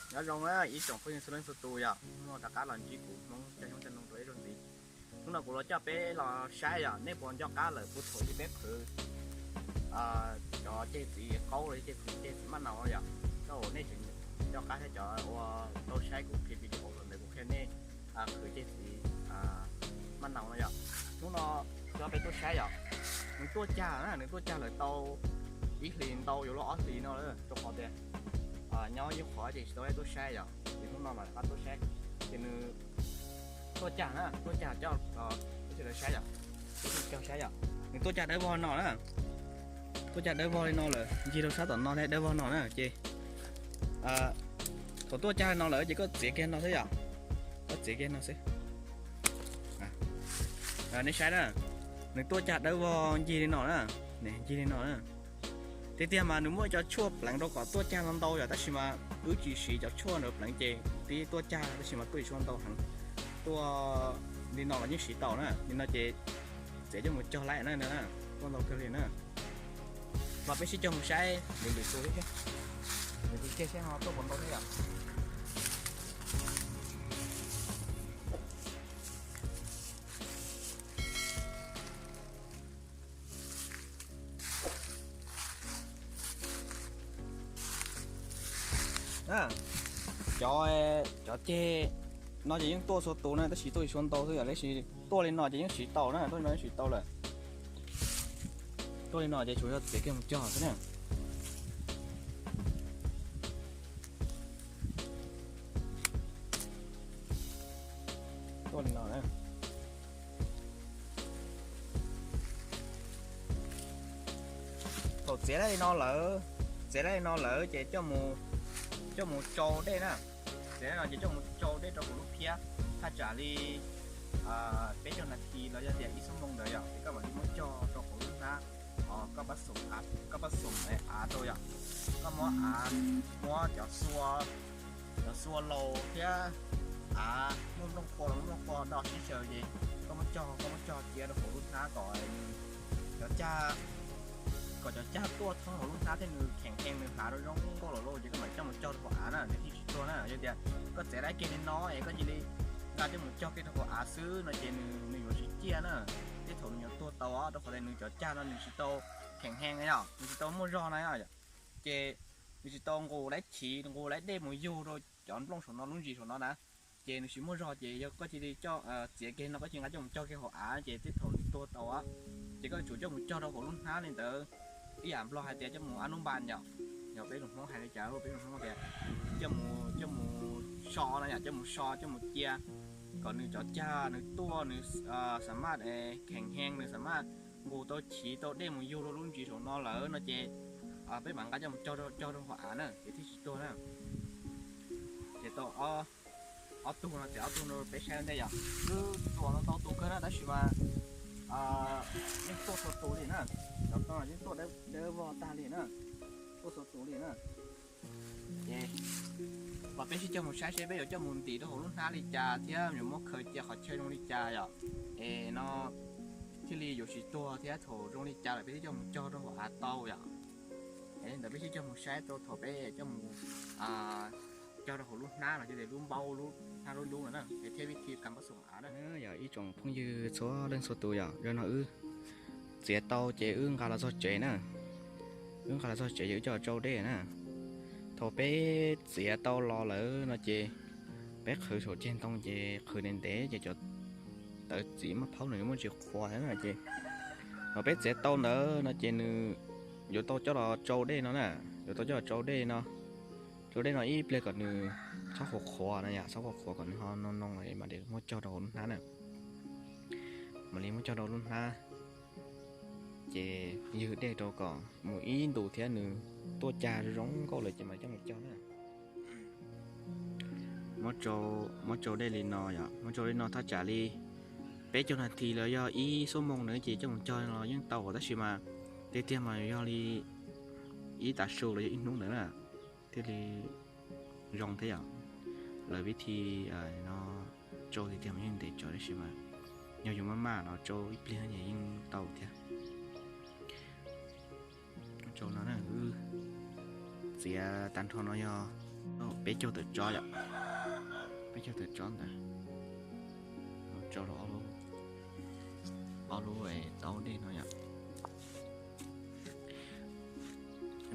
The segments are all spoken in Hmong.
Nyob zoo ib tsoom phooj ywg txhua leej txhua tus yom, hnub no rov qab los ntsib kuv Hmoob coj xyoob coj ntoo rau ib zaug ntxiv. Hnub no kuv los coj peb los saib yom, nej puas nco qab lawm puag thaum ub peb qhwv cov ceg txiv qaub los ceg txiv, ceg txiv maj naus yom, cov uas nej tseem nco qab thiab cov uas tau saib kuv qhia video los ntawd kuv qhia nej qhwv ceg txiv maj naus no yom. Hnub no coj peb tuaj saib yom, nws tuaj cag na, nws tuaj cag lawm tau ib hlis ntau yuav luag ob hlis no lawm rau qhov tias nyob ib qhov ces tsis tau tuaj saib yom, ces hnub no mas rov qab tuaj saib. Ces nws tuaj cag na, tuaj cag coj los peb sawv daws saib yom, peb sawv daws saib yom, nws tuaj cag dawb vog no na, tuaj cag dawb vog li no lawm, ncig rau sab tom no thiab dawb vog no na ces thaum tuaj cag no lawm ces koj txiav kiag no xwb yom, koj txiav kiag no xwb. Nej saib na, nws tuaj cag dawb vog ncig li no na, ncig li no na. Tiag tiag mas nws muaj cov tshuaj pleev rau kom tuaj cag ntau ntau yom, tab sis mas wb tsis siv cov tshuaj ntawd pleev ces twb tuaj cag tab sis mas tuaj tsis tshua ntau heev. Tuaj li no los yeej siv tau na, li no ces txiav coj mus cog laib na, tuaj ntau kawg li na. Mas peb sib cog mus saib lwm lwm tus thiab, lwm tus ceg saib ho tuaj puas ntau thiab yom. Cov, cov ceg no ces yeej tuaj txhua tus na, tab sis tuaj tsis tshua ntau xwb yom, tab sis tuaj li no ces yeej siv tau na, tuaj li no yeej siv tau lawm. Tuaj li no ces tsuas yog txiav kiag mus cog xwb na. Tuaj li no na. Thaum txiav dab li no lawm, txiav dab li no lawm ces coj mus tsau dej na. Txiav dab li no ces coj mus tsau dej rau hauv lub phiab thaj tsam li peb caug nas this los yog tias ib xuab moos ntawd yom, ces koj mam li muab cog rau hauv lub hnab. Koj pab xoom, koj pab xoom av rau yom, koj muab av, muab cov xua, cov xua laus thiab av muaj nplooj qhuav los muaj nplooj qhuav do sib xyaw ces koj muab cog, koj muab cog cia rau hauv lub hnab kom cov cag, kom cov cag tuaj thoob hauv lub hnab thiab nws kheem kheev nws hlav rau zoo nkauj lawm lauj ces koj mam coj mus cog rau hauv av na, nws thiaj tsis tuag na. Yog tias koj txiav dab kiag li no es koj cia li nqa coj mus cog kiag rau hauv av xwb no ces nws, nws yuav tsis ciaj na, tej thaum nws yuav tuag tau rau qhov tias nws cov cag no nws tsis tau kheem kheev na yom, nws tsis tau muaj zog na yom, ces nws tsis tau nqus laib chiv nqus laib dej mus yug rau cov nplooj saum no lub ntsis saum no na. Ces nws tsis muaj zog ces yog koj cia li coj txiav kiag no koj cia li nqa coj mus cog kiag hauv av ces tej thaum nws tuag tau. Ces koj yuav tsum coj mus cog rau hauv lub hnab li ntawd, ib yam Nplog hais tias coj mus ab nub npas yom, yog peb lus Hmoob hais li cas los peb lus Hmoob tias coj mus, coj mus so na yom, coj mus so coj mus cia kom nws cov cag nws tuaj nws xam maj kheem kheev nws xam maj nqus tau chiv tau dej mus yug rau lub ntsis saum no lawm no ces peb mam nqa coj mus cog, cog rau hauv av na ces thiaj tsis tuag na. Ces tau ob tug no ces ob tug no peb saib ua ntej yom, wb tuam no ntau tus kawg na tab sis mas yeej tuaj txhua tus li na, cov no yeej tuaj dawb vog tag li na, tuaj txhua tus li na. Ces mas peb sib cog mus saib seb peb yuav coj mus ntim rau hauv lub hnab li cas thiab yuav muab khaws cia qhov chaw zoo li cas yom, es no thiaj li yuav tsis tuag thiab thaum zoo li cas lawm peb thiaj coj mus cog rau hauv av tau yom. Es li ntawd peb sib cog mus saib rau thaum peb coj mus cog rau hauv lub hnab no ces lub npaub lub hnab lub lub no na, es thiab vib thi kam pab xoom av na. Yog ib tsoom phooj ywg txhua leej txhua tus yom, zaum no wb txiav tau ces wb nqa los txog tsev na, wb nqa los txog tsev ces wb coj tsau dej na. Thaum peb txiav tau los lawm no ces peb qhwv saum ceg ntoo ces qhwv ntev ntev ces cov tawv txiv maj phaub nws muaj ntsis qhuav na ces thaum peb txiav tau ntawd no ces nws yuav tau coj los tsau dej no na, yuav tau coj los tsau dej no, tsau dej no ib pliag kom nws txhob qhuav qhuav na yom, txhob qhuav qhuav kom nws ho noo noo mam li muab cog rau hauv lub hnab na, mam li muab cog rau lub hnab. Ces ywg dej rau kom mus ib ntus thiab nws tuaj cag zoo nkauj lawm ces mam coj mus cog na. Muab tsau dej li no yom, muab tsau li no thaj tsam li peb caug nas this los yog ib xuab moos na ces coj mus cog los yeej tau tab sis mas tiag tiag mas yog li ib tav su los yog ib hnub ntawd na thiaj li zoo thiab yom. Lawv vib thi no tsau tiag tiag mas yeej ntev tsawv tab sis mas yog yus maj maj los tsau ib pliag ces yeej tau thiab. Tsau no na, wb txiav tag nrho no yog Peb caug tawm tsob yom, peb caug tawm tsob ntawd, rau ob lub, ob lub txaub dej no yom.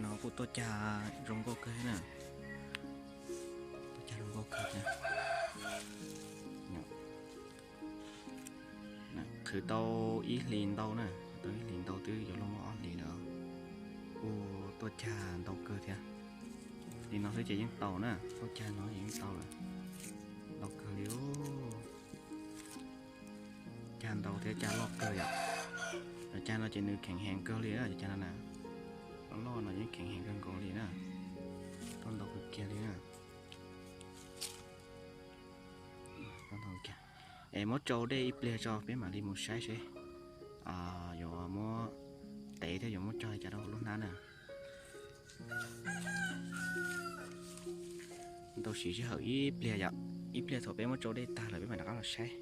No kuj tuaj cag zoo nkauj kawg na, tuaj cag zoo nkauj kawg thiab. Qhwv tau ib hlis ntau na, tau ib hlis ntau twb yuav luag muaj ob hlis lawm. Kuj tuaj cag ntau kawg thiab. Li no xwb ces yeej tau na, tuaj cag no ces yeej tau lawm. Ntau kawg li, cag ntau thiab cag loj kawg yom. Cov cag no ces nws kheev heev kawg li na, cov cag no na, loj loj no yeej kheev heev kawg nkaus li na, tuaj ntau kawg kiag li na. Es muab tsau dej ib pliag tso peb mam li mus saib seb yuav muab tev thiab yuav muab cog li cas rau hauv lub hnab na. Tau siv sij hawm ib pliag yom, ib pliag thaum peb muab tsau dej tag lawm peb mam rov qab los saib.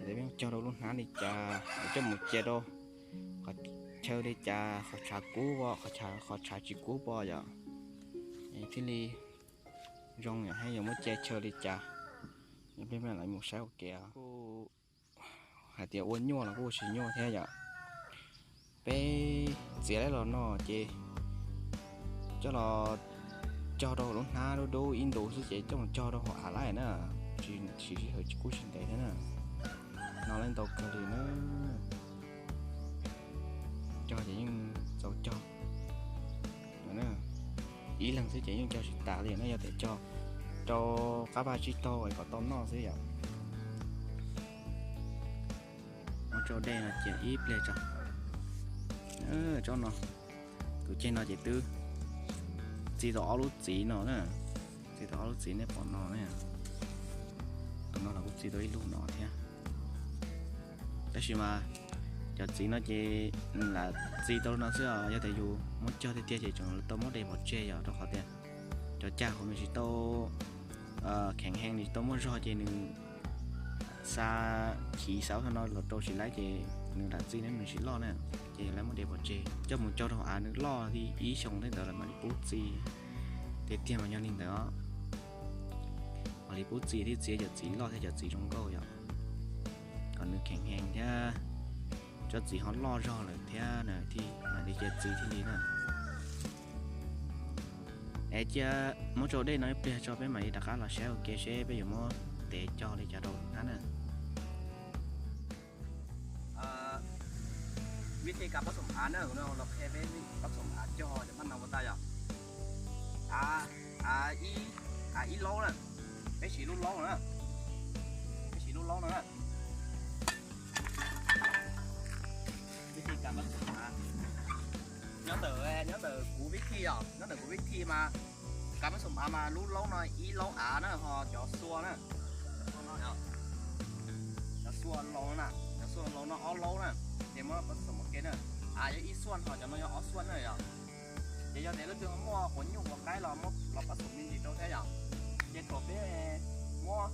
Peb cog rau lub hnab li cas, coj mus cia rau qhov chaw li cas, qhov tshav kub pom, qhov tshav tsis kub pom yom, thiaj li zoo yom, thiab yuav muab cia chaw li cas. Ib pliag peb mam li mus saib ua ke. Kuj hais tias ua nyuaj los kuj ua tsis nyuaj thiab yom. Peb txiav los no ces coj los cog rau hauv lub hnab dub dub ib ntus xwb ces coj mus cog rau hauv av lawm na, tsis siv sij hawm kuj tsis ntev thiab na. No lawm ntau kawg li na, cog ces yeej txaus cog. Ib leeg xwb ces yeej cog tsis tas li na, yog tias cog rau qab vaj tsib taug kom tau noj xwb yom. Muab tsau dej no cia ib pliag tso. Tsob no, tus ceg no ces twb txi tau ob lub txiv no na, txi tau ob lub txiv nej pom no na. Tus no los kuj txi tau ib lub no thiab. Tab sis mas cov txiv no ces lam txi tau no xwb os, yog tias yus muab cog tiag tiag ces tseem tau muab de pov tseg yom, rau qhov tias cov cag hauv nws tsis tau kheev heev, nws tsis tau muaj zog ces nws xa chiv xa ub xa no los rau tsis laib ces nws lam txi ne nws tsis loj na, ces lawv muab de pov tseg coj mus cog rau av nws loj li ib xyoos tej ntawd lawm mam li pub txi. Tiag tiag mas yog li ntawd os, mam li pub txi thiab txiav cov txiv loj thiab cov txiv zoo nkauj yom, kom nws kheev heev thiab, cov txiv ho loj zog lawm thiab na thiaj mam li cia txi thiaj li na. Es cia muab tsau dej no ib pliag tso peb mam li rov qab los saib ua ke seb peb yuav muab tev cog li cas rau hauv hnab na. วิธีการผสมอาหารนะ เราแค่เป็นผสมอาหารจ่อจะมันเอาไปตายอ่ะ อา อา อี อา อี ล้อนะ ไม่ใช่ลูกล้อนะ ไม่ใช่ลูกล้อนะ วิธีการผสมอาหาร nhóm đợt nhóm đợt của Vicky à, nhóm đợt của Vicky mà cắm sủng à mà lú lấu nó ý lấu á nó ho chó xua nó, chó xua lấu nó, chó xua lấu nó ó lấu nó, thì mới có sủng một cái nữa. À, ý xuân ho chó nó ó xuân nữa à. Thì do thế lúc trước mua của nhung của cái là mua là có sủng mình gì đâu thế à. Thì thuộc biết mua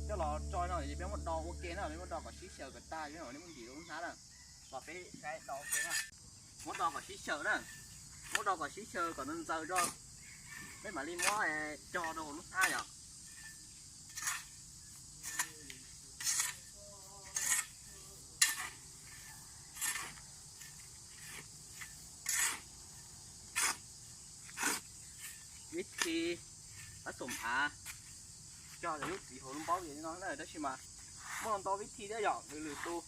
cho nó cho nó thì biết mua đồ ok nó, biết mua đồ có xí xờ của ta chứ nó mua gì cũng há là. Los peb saib do ua ke na. Muab do kom sib xyaw na, muab do kom sib xyaw kom ntxaws ntxaws tso, peb mam li muab cog rau hauv lub hnab yom. Vib thi pab xoom av, cog lub txiv hauv lub npaub li no na, tab sis mas muaj ntau vib thi thiab yom, lwm lwm tus,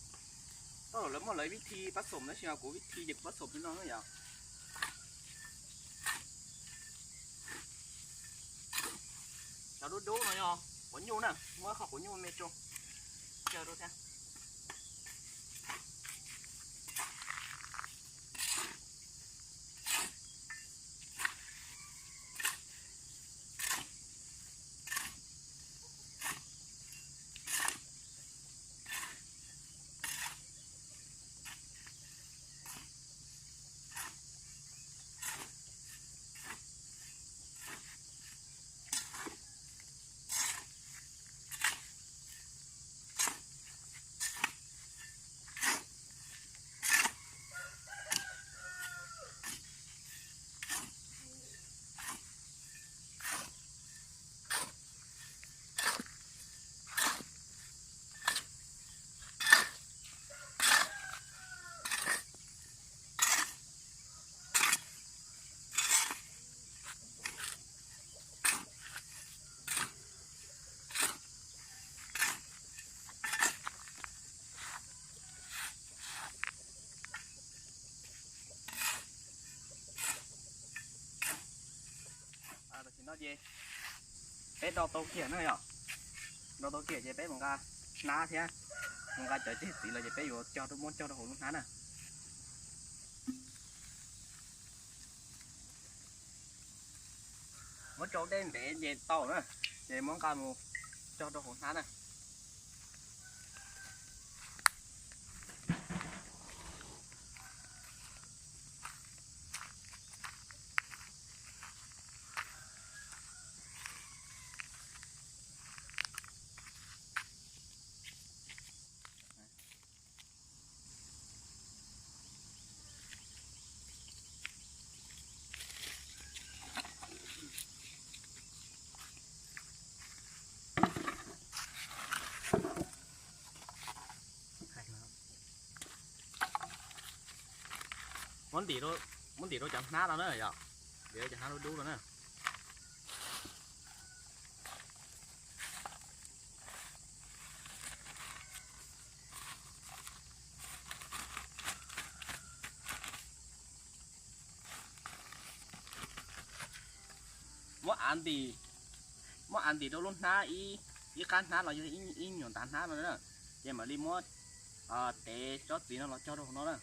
lawv muaj lawv vib thi pab xoom, tab sis mas kuv vib thi ces kuv pab xoom li no na yom. Cov dub dub no yog quav nyuj na, muab qhov quav nyuj me rau, cog rau thiab. No ces peb do tau kiag na yom, do tau kiag ces peb mus nqa hnab thiab, mus nqa cov ceg txiv los ces peb yuav cog rau, muab cog rau hauv lub hnab na. Muab rau dej ntev ces tau na, ces muab nqa mus cog rau hauv hnab na. Muab ntim rau, muab ntim rau cov hnab no na yom, ntim rau cov hnab dub dub no na. Muab av ntim, muab av ntim rau lub hnab ib, ib qab hnab los yog ib nyuag ntav hnab no na, ces mam li muab tev tsob txiv no los cog rau hauv no na.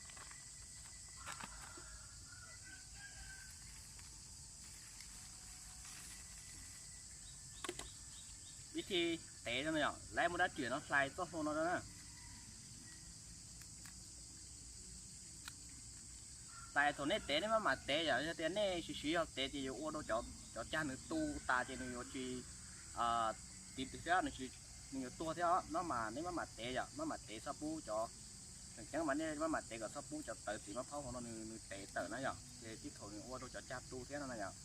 Vib thib tev no yom, lawv muab dab tsi no hlais txoj hlua no na. Tais thaum nej tev nej maj mam tev yom, yog tias nej siv siv yog tev ces yuav ua rau cov cag nws tu tas ces nws yuav tsis tiv thiab, nws yuav tuag thiab. No mas nej maj mam tev yom, maj mam tev txhob pub cov, tseem ceeb mas nej maj mam tev kom txhob pub cov tawv txiv mab phaub hauv no nws tev tawm na yom, ces tib thaum nws ua rau cov cag tu thiab no na yom.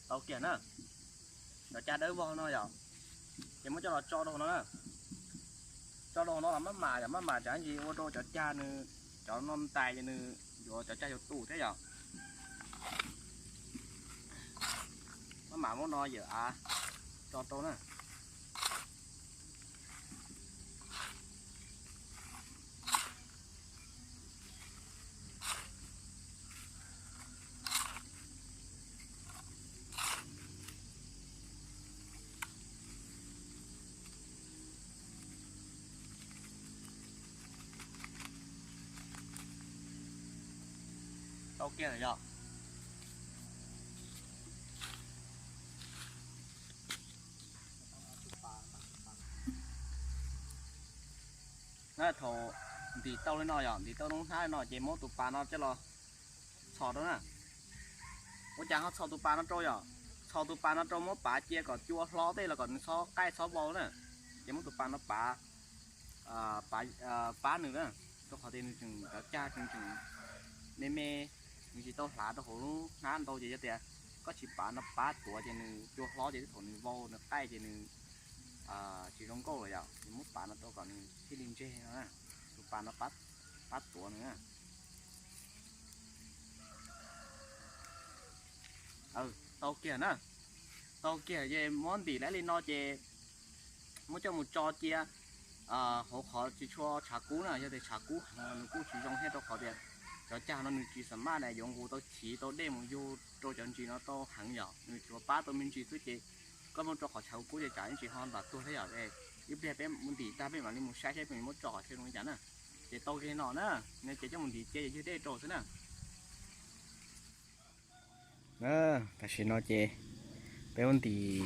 Tau kiag na, cov cag dawb vog no yom, ces muab coj los tso rau hauv no na. Tso rau hauv no los maj mam yom, maj mam tsam ntsis ua rau cov cag nws, cov no ntais ces nws yuav, cov cag yuav tu thiab yom. Maj mam muab no yawm av tso rau na. Tau kiag lawm yom. Thaum ntim tau li no yom, ntim tau lub hnab li no ces muab tus pas no coj los txhos rau na. Ua cas ho txhos tus pas no rau yom? Txhos tus pas no rau muab pav cia kom cua hlo tej los kom nws txhob qaij txhob vau na. Ces muab tus pas no pav, pav, pab nws na, rau qhov tias nws tseem, cov cag tseem, tseem me me, nws tsis tau hlav rau hauv lub hnab ntau ces yog tias koj tsis pav no pab tuav ces nws cua hlob ces thaum nws vau nws qaij ces nws tsis zoo nkauj lawm yom. Nws muab pav no rau kom nws thiaj li ntseg no na. Tus pas no pab tuav nws na. Tau kiag na. Tau kiag ces muab ntim lawm li no ces muab coj mus tso cia hauv qhov tsis tshua tshav kub na. Yog tias tshav kub heev nws kuj tsis zoo thiab, rau qhov tias cov cag no nws tsis xam maj yuav nqus tau chiv tau dej mus yug rau cov ntsis no tau heev yom. Nws tsuas pab tau me ntsis xwb ces koj muab rau qhov tshav kub ces tsam ntsis ho ntam tuag thiab yom. Ib pliag peb mus ntim tag peb mam li mus saib saib peb muab tso qhov chaw zoo li cas na. Ces tau kiag no na, ces coj mus ntim cia ces ywg dej rau xwb na. Tam sim no ces peb muab ntim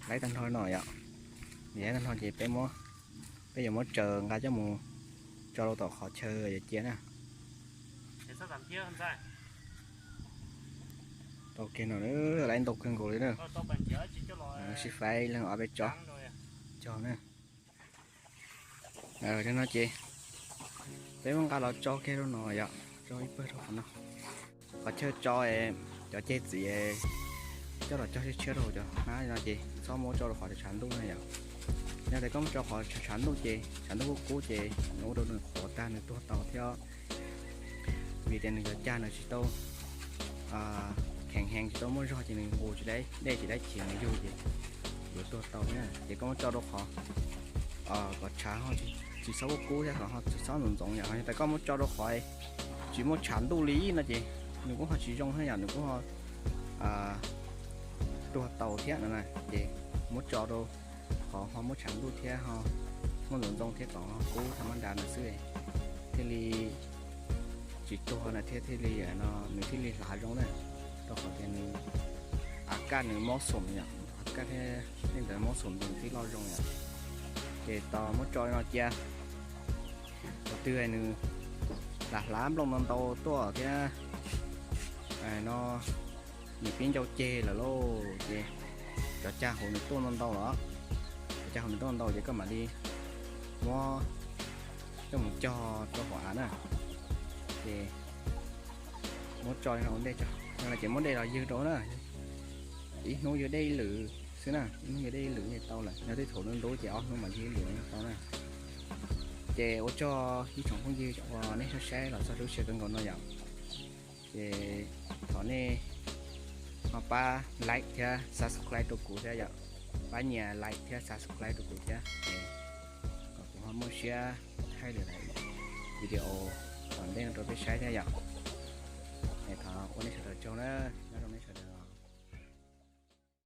laib tag nrho no yom. Ntim laib tag nrho ces peb muab, peb yuav muab tsaws nqa coj mus tso rau tom qhov chaw yuav cia na. Tau kiag no, laib ntau kawg nkaus li na. Sib faib leej ob peb tsob cog na. Li no ces peb muab nqa los tso kiag rau no yom, tso ib pawg rau qhov no. Qhov chaw tso cov ceg txiv coj los cog tshiab tshiab rau hauv cov hnab li no ces txhob muab tso rau qhov tshav ntuj na yom. Yog tias koj muab tso qhov tshav ntuj ces tshav ntuj kub kub ces nws ua rau nws qhuav tag nws tuag tau thiab. Vim tias nws cov cag nws tsis tau kheev heev, tsis tau muaj zog ces nws nqus tsis dai, dej tsis dai chim nws yug ces yuav tuag tau na. Ces koj muab tso rau qhov kom tshav ho tsis txhob kub thiab qhov ho tsis txhob ntxoov ntxoov yom. Yog tias koj muab tso rau qhov tsis muaj tshav ntuj li no ces nws kuj ho tsis zoo thiab yom, nws kuj ho tuag tau thiab no na. Ces muab tso rau qhov ho muaj tshav ntuj thiab ho muaj ntxoov ntxoo thiab kom ho kub tha mab nra no xwb thiaj li tsis tuag na, thiab thiaj li no nws thiaj li hlav zoo na. Rau qhov tias nws av kaj nws mob xoom yom, av kaj thiab tej ntawd mob xoom nws thiaj loj zoo yom. Ces tos muab tso no cia, thaum twg nws hlav hlav nplooj ntau ntau tuaj thiab no nws pib ncau ceg lawm lauj ces cov cag hauv nws tuaj ntau ntau lawm, cov cag hauv nws tuaj ntau ces koj mam li muab coj mus cog rau hauv av na. Ces muab tso ua ntej, no ces muab dej los ywg rau na. Ib hnub ywg dej ib lwm xwb na, ib hnub ywg dej ib lwm ces tau lawm. Yog tej thaum ntub ntub ces ob hnub mam ywg ib lwm tau na. Ces ua tsaug ib tsoom phooj ywg uas nej saib saib los txog lub sij hawm kawg nkaus no yom. Ces thov nej ho pab like thiab subscribe rau kuv thiab yom. Pab nias like thiab subscribe rau kuv thiab, kom kuv ho muaj siab thaij lwm daim video tom ntej no rau peb saib thiab yom. Es thov ua nej sawv daws tsaug na.